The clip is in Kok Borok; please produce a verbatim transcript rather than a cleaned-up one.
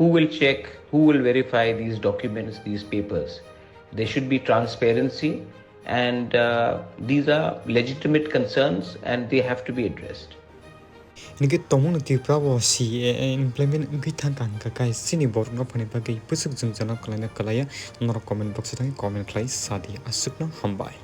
Who will check, who will verify these documents, these papers? There should be transparency, and uh, these are legitimate concerns and they have to be addressed. Hingke tongmung no Tripura o C A A implement wngwi thangkha hingkha kai chini borok no phani bagwi bwswk jwngjal no kwlaina kwlaiya norok comment box o thangwi comment khlai sadi aswkno hambai.